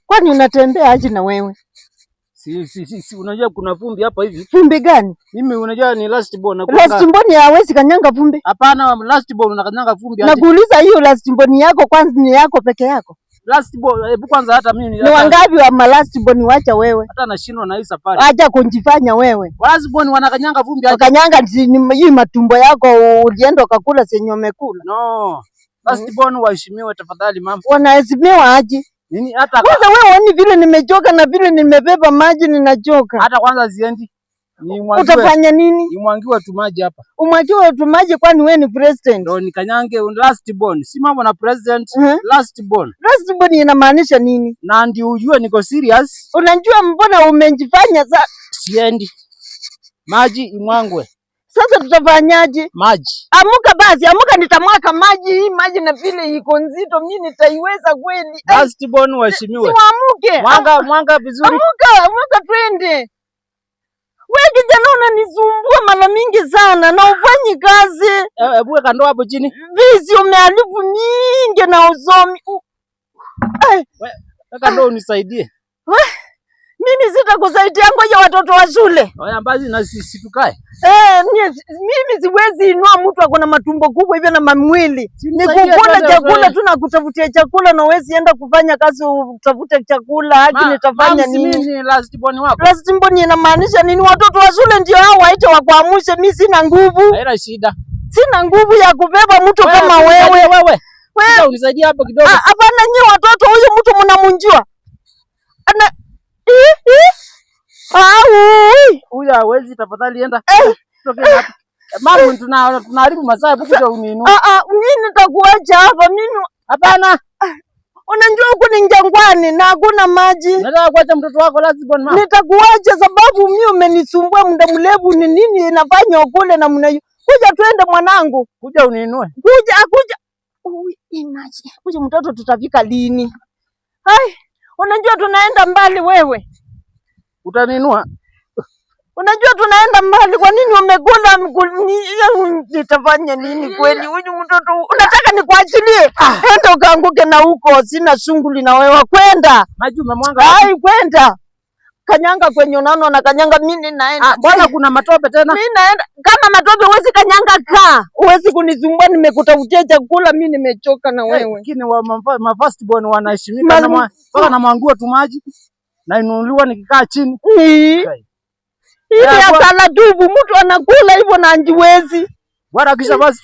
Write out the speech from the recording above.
Kwani unatembea aje na wewe? Si, si, si, si, unajua kuna vumbi hapa hivi. Vumbi gani? Mimi unajua ni last born na Last born hawezi kanyanga vumbi. Hapana, last born unakanyanga vumbi aje. Nakuuliza hiyo last born yako kwanza ni yako peke yako? Last born, hebu kwanza hata mimi Ni wangapi wa ma last born? Wacha wewe. Hata nashindwa na hii safari. Acha kunjifanya wewe. Last born wanakanyanga vumbi aje. Wakanyanga hii matumbo yako ulienda ukakula senye umekula. No. Last born waheshimiwe tafadhali mama. Wanaheshimiwa aje? Nini hata Kwanza wewe uoni vile nimechoka na vile nimebeba maji ninachoka. Hata kwanza siendi. Nimwagiwe. Utafanya nini? Nimwagiwe tu maji hapa. Umwagiwe tu maji kwani wewe ni president? Ndio nikanyange last born. Si mambo na president, last born. Last born inamaanisha nini? Na ndio ujue niko serious. Unajua mbona umejifanya Siendi. Maji imwangwe. Sasa tutafanyaje? Maji. Amuka basi, amuka nitamwaga maji hii maji na vile iko nzito mimi nitaiweza kweli? Last born waheshimiwe. Siwamuke. Mwanga, mwanga vizuri. Amuka, amuka twende. Wewe kijana unanisumbua mara mingi sana na ufanyi kazi. Hebu weka ndoo hapo chini. Vizi umeharibu mingi na usomi. Weka ndoo unisaidie. Mimi sitakusaidia, ngoja watoto wa shule. Oya mbazi na sisi tukae. Mimi siwezi inua mtu ako na matumbo kubwa hivyo na mamwili. Ni Nisaidie kukula twende, chakula twende. tu na kutafutia chakula na huwezi enda kufanya kazi utafute chakula. Haki nitafanya Ma'am, si nini? mimi ni last born wako. Last born inamaanisha nini? Watoto wa shule ndio hao waite wakuamshe. Mimi sina nguvu. Haina shida. Sina nguvu ya kubeba mtu kama Wewe, wewe. wewe. Wewe unisaidie hapo kidogo. Hapana nyie watoto, huyu mtu mnamjua. Ana Au. Huyu hawezi, tafadhali enda. Toke hapa. Mama, tunaharibu masaa, hebu kuja uniinue. Mimi nitakuacha hapa mimi. Hapana. Unajua huku ni jangwani na hakuna maji. Nataka kuacha mtoto wako last born mama. Nitakuacha sababu mimi umenisumbua muda mrefu. Ni nini inafanya ukule na mna Kuja twende mwanangu. Kuja uniinue. Kuja, kuja. Ui, imagine. Kuja mtoto tutafika lini? Hai, unajua tunaenda mbali wewe. Utaniinua? Unajua tunaenda mbali. Kwa nini umekula? Nitafanya nini kweli? Huyu mtoto unataka nikuachilie? Enda ukaanguke na huko, sina shughuli na wewe. Kwenda. Maji umemwanga wapi? Ai, kwenda. Kanyanga kwenye unaona na kanyanga, mimi naenda. Ah, mbona kuna matope tena? Mimi naenda. Kama matope huwezi kanyanga kaa. Huwezi kunisumbua, nimekutafutia chakula, mimi nimechoka na wewe. Lakini wa ma first born wanaheshimika na mpaka namwangiwa tu maji. Na inunuliwa nikikaa chini. Ni. Hii ni hasara tupu, mtu anakula hivyo na hajiwezi. Bwana kisha basi.